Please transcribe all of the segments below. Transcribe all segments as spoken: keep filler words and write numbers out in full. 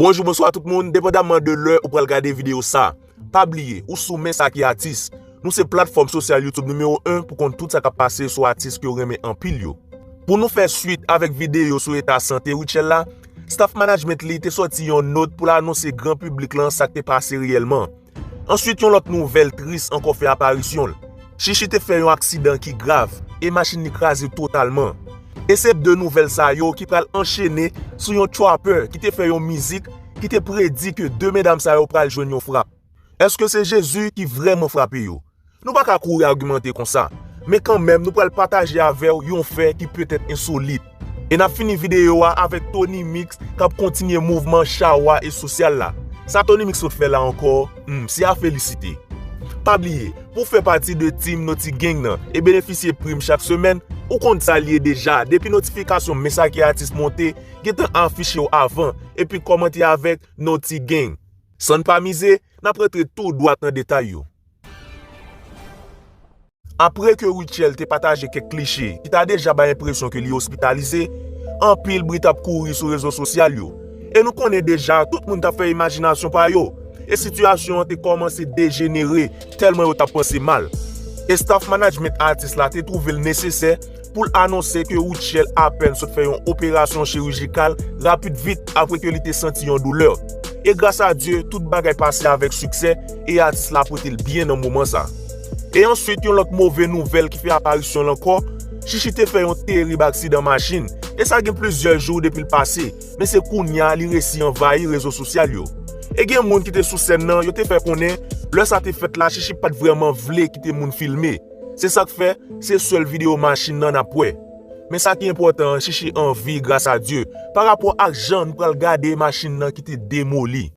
Bonjou, bonswa tout moun, depandamman de lè ou pral gade videyo sa. Pa bliye, ou sou Men Sa Ki Atis. Nou se platfòm sosyal YouTube nimewo en pou konn tout sa k ap pase sou atis ke w renmen anpil yo. Pou nou fè swit avèk videyo sou eta sante Rutshelle la, staff management li te sòti yon nòt pou l anonse gran piblik lan sa k te pase reyèlman. Answit, yon lòt nouvèl tris ankò fè aparisyon l. Chichi te fè yon aksidan ki grav e machin li kraze totalman. E se de nouvèl sa yo ki pral anchene sou yon trapper ki te fè yon mizik ki te predi ke de medam sa yo pral jwenn yon frap. Èske se Jezi ki vrèman frape yo? Nou pa ka kouri agimante konsa, men kanmenm nou pral pataje avè w yon fè ki petèt ensolit. E n ap fini videyo a avèk Tony Mix k ap kontinye mouvman chawa e sosyal la. Sa Tony Mix sot fè la ankò, hmm, se a felisite. Pa bliye, pou w fè pati de Team Noti Gang nan e benefisye prim chak semèn, ou konn sa l ye deja, depi notifikasyon Men Sa Ki Atis monte, gentan afiche w avan, epi kòmante avèk Noti Gang. San n pa mize, n ap rantre tou dwat nan detay yo. Apre ke Rutshelle te pataje kèk klise ki ta deja bay enpresyon ke li ospitalize, anpil bri t ap kouri sou rezo sosyal yo. E nou konnen deja, tout moun t ap fè imajinasyon pa yo. E sitiyasyon an te kòmanse dejenere tèlman yo t ap panse mal. E staff management atis la te twouve l nesesè pou l anonse ke Rutshelle apèn sot fè yon operasyon chirijikal rapid vit apre ke li te santi yon doulè. E gras a Dye, tout bagay pase avèk siksè e atis la pote l byen nan moman sa. E answit, yon lòt move nouvèl ki fè aparisyon l ankò, Chichi te fè yon terib aksidan machin, e sa gen plizyè jou depi l pase, men se kounye a li resi anvayi rezo sosyal yo. E gen moun ki te sou sèn nan, yo te fè konnen, lè sa te fèt la, Chichi pa t vrèman vle kite moun filme. Se sa k fè, se sèl videyo machin nan n ap wè. Men sa ki enpòtan an, Chichi an vi gras a Dye, pa rapò ak jan nou pral gade machin nan ki te demoli.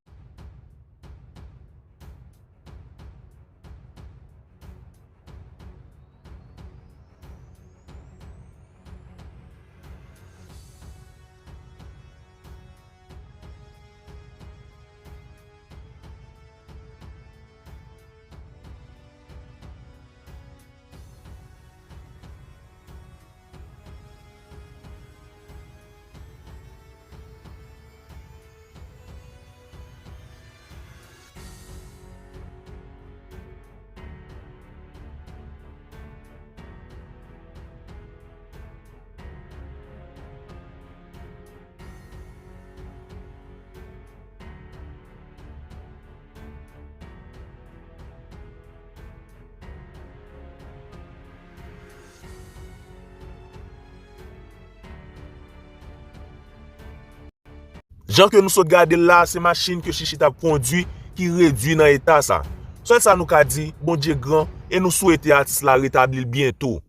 Jan ke nou sot gade l la, se machin ke Chichi t ap kondwi ki redwi nan eta sa. Sèl sa nou ka di, Bondye gran e nou swete atis la retabli l byento.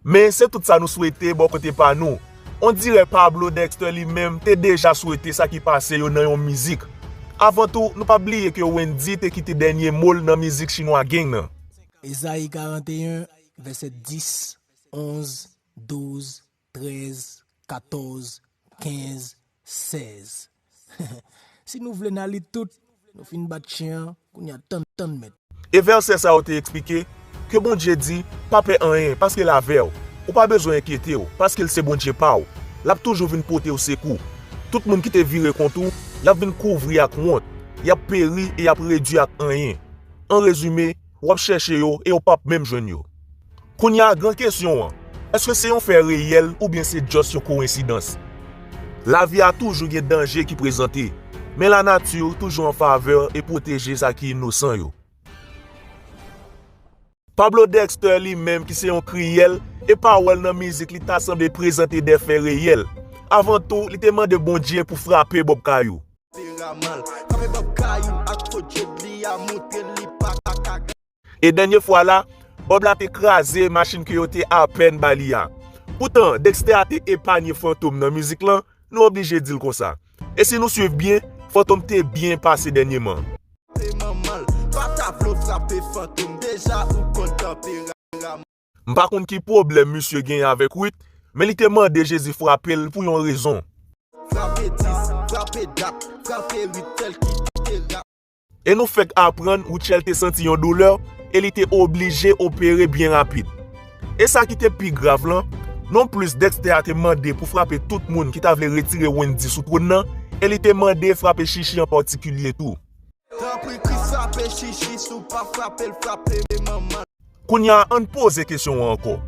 Men se tout sa nou swete bò kote pa nou. On dirè Pablo Dexter li menm te deja swete sa ki pase yo nan yon mizik. Avan tou, nou pa bliye ke Wendyy te kite dènye mo l nan mizik Chinwa Gang nan. Ezayi karanteyen, vèsè dis, onz, douz, trèz, katòz, kenz, sèz. Si nou vle n a li tout, nou fin bat chen an, kounye a tann, tann mèt. E vèsè sa yo te eksplike ke Bondye di, pa pè anyen, paske l avè w. Ou pa bezwen enkyete w, paske l se Bondye pa w. L ap toujou vin pote w sekou. Tout moun ki te vire kont ou, l ap vin kouvri ak wont. Y ap peri e y ap redwi ak anyen. An rezime, w ap chèche yo e w p ap menm jwenn yo. Kounye a, gran kesyon an, èske se yon fè reyèl oubyen se just yon kowensidans? Lavi a toujou gen danje ki prezante, men lanati toujou an favè e pwoteje sa ki inosan yo. Pablo Dexter li menm ki se yon kriyèl, e pawòl nan mizik li ta sanble prezante de fè reyèl. Avan tou, li te mande Bondye pou frape Bòb Kayou. Frape Bòb Kayou ak fo djed li a, montre l li pa ka. E dènye fwa la, Bòb la te kraze machin ke yo te apèn ba li a. Poutan, Dexter a te epanye Fantom nan mizik lan, nou oblije di l konsa. E si nou swiv byen, Fantom te byen pase dènyeman. Frape manman l, pa ta vle w frape Fantom, deja ou konn tanperaman. M pa konn ki pwoblèm misye genyen avèk Ruth, men li te mande Jezi frape l pou yon rezon. Frape dis, frape dat, frape Ruth, sèl ki kite rap. E nou fèk aprann Rutshelle te santi yon doulè e li te oblije opere byen rapid. E sa ki te pi grav lan, Nonplis, Dexter a te mande pou frape tout moun ki ta vle retire Wendyy sou twòn nan, e li te mande frape Chichi an patikilye tou. Tanpri, Chris, frape Chichi, si w pa frape l, frape manman l. Kounye a, ann poze kesyon an ankò.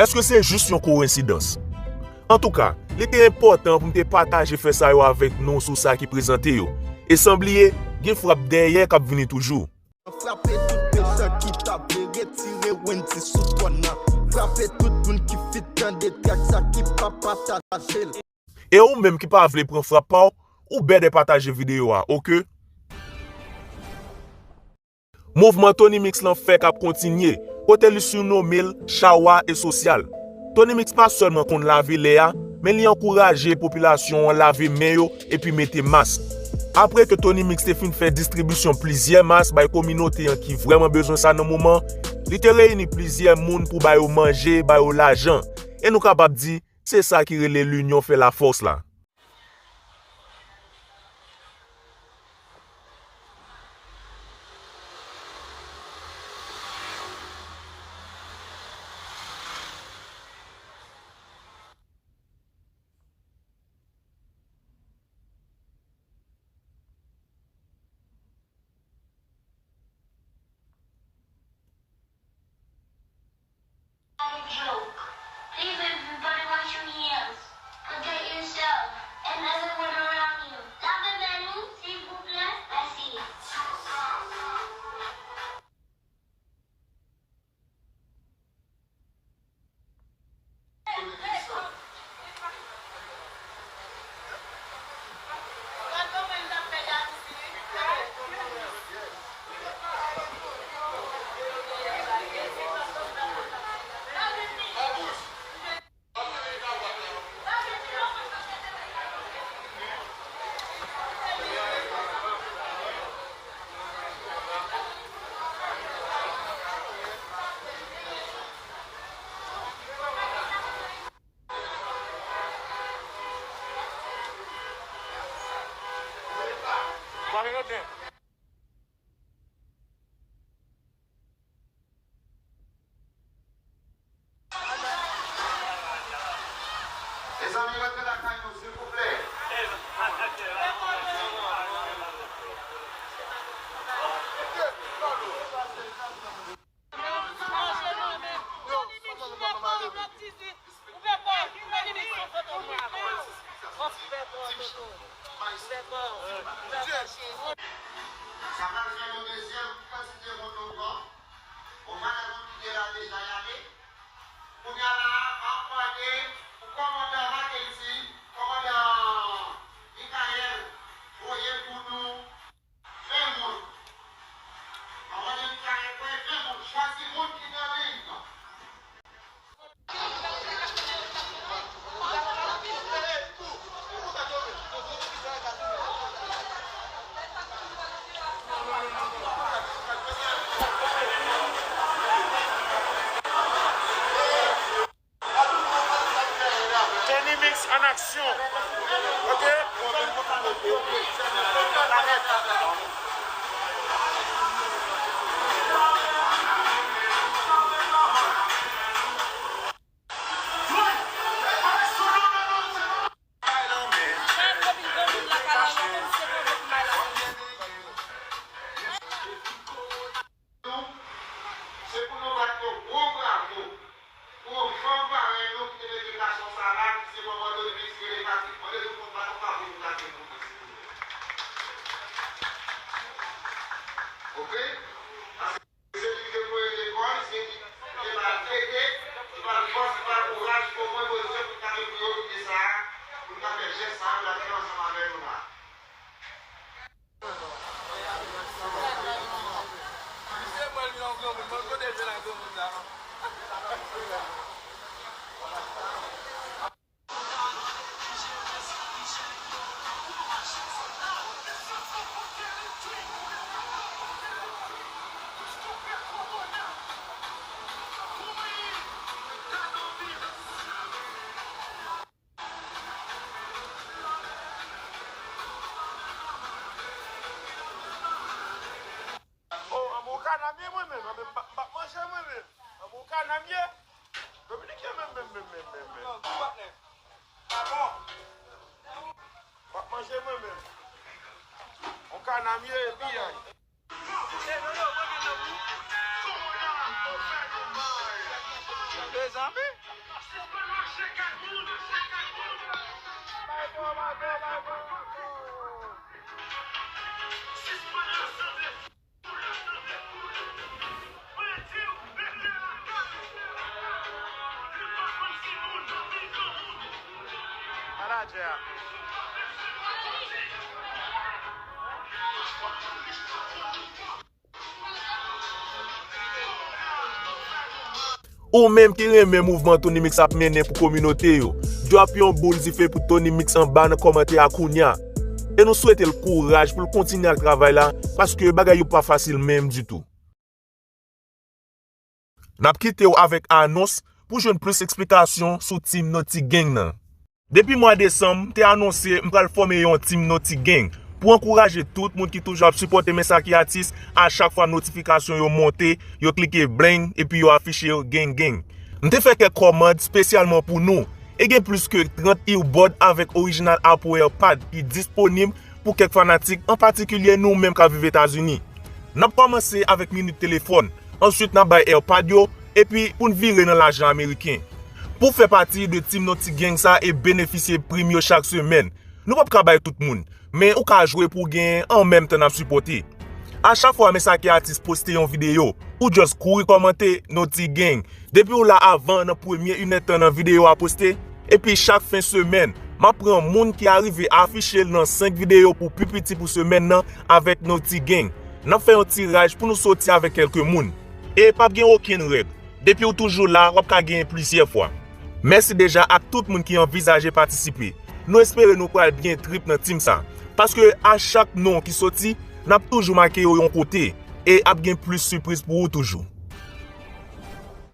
Èske se jis yon kowensidans? Antouka, li te enpòtan pou m te pataje fè sa yo avèk nou sou sa ki prezante yo. E san bliye, gen frap dèyè k ap vini toujou. Frape tout mechan ki ta vle retire Wendyy sou twòn nan. Frape tout moun ki fin tande trèk sa ki pa pataje l. E ou menm ki pa vle pran frap pa w, ou bèdè pataje videyo a, oke? Mouvman Tony Mix lan fèk ap kontinye, kote li sinonme l chawa e sosyal. Tony Mix pa sèlman konn lave lè a, men li ankouraje popilasyon an lave men yo epi mete mas. Apre ke Tony Mix te fin fè distribisyon plizyè mas bay kominote an ki vrèman bezwen sa nan moman, li te reyini plizyè moun pou ba yo manje, ba yo lajan. E nou kapab di, se sa ki rele linyon fè lafòs la. Not a joke. Please, everybody, wash your hands. Protect yourself and everyone around you. Lave men nou, silvouplè. Mèsi. Mezanmi, rantre lakay nou, silvouplè. Sa pral fè yon dezyèm kantite moun ankò. Bon, valè moun ki te la deja y ale. Kounye a la a, m ap mande pou kòmandan Mackendy, kòmandan Michael, voye pou nou ven moun. M ap mande Michael voye ven moun, chwazi moun ki nan liy nan. Tony Mix an aksyon. Ok? Se pou nou bat yon gwo bravo pou yon fanm parèy nou ki te mete gason sa la, ki se manman Tony Mix, rele Patrick. Mande tout moun bat yon bravo pou Patrick pou mwen, silvouplè. Ok? Se li ki te voye lekòl, se li ki te ba l tete, ki ba l fòs, ki ba l kouraj, omwen Bondye pou l ta gen priyorite sa a, pou l ta fè jès sa a, pou l ta fè ansanm avè nou la. Oh, anmwe, ou ka nan mye mwen menm, anmwe, m p ap, m p ap manje mwen menm. Anmwe, ou ka nan mye. Dominiken menm, menm, menm, menm, menm, menm. Mezanmi. Manadjè a. Ou menm ki renmen mouvman Tony Mix ap mennen pou kominote yo, drop yon boul dife pou Tony Mix anba nan kòmantè a kounya. E nou swete l kouraj pou l kontinye ak travay la, paske bagay yo pa fasil menm ditou. N ap kite w avèk anons pou jwenn plis eksplikasyon sou Team Naughty Gang nan. Depi mwa desanm, m te anonse m pral fòme yon Team Naughty Gang pou ankouraje tout moun ki toujou ap sipòte Mesaki Atis. A chak fwa notifikasyon yo monte, yo klike bling epi yo afiche yo gang gang. M te fè kèk kòmand espesyalman pou nou, e gen plis ke trant earbud avèk orijinal Apple AirPod ki disponib pou kèk fanatik, an patikilye nou menm k ap viv Etazini. N ap kòmanse avèk minit telefòn, answit n ap bay AirPod yo, epi pou n vire nan lajan ameriken. Pou w fè pati de Team Naughty Gang sa e benefisye prim yo chak semèn, nou p ap ka bay tout moun, men ou ka jwe pou w genyen an menm tan n ap sipòte. A chak fwa Mesaki Atis poste yon videyo, ou just kouri kòmante Naughty Gang. Depi w la avan nan premye inèdtan nan videyo a poste, epi chak fen semèn, m ap pran moun ki arive afiche l nan senk videyo pou pi piti pou semèn nan avèk Naughty Gang. N ap fè yon tiraj pou nou soti avèk kèlke moun. E p ap gen okenn règ. Depi w toujou la, w ap ka genyen plizyè fwa. Mèsi deja ak tout moun ki anvizaje patisipe. Nou espere nou pral byen trip nan team sa. Paske a chak non ki soti, n ap toujou make yo yon kote. E ap gen plis sipriz pou ou toujou.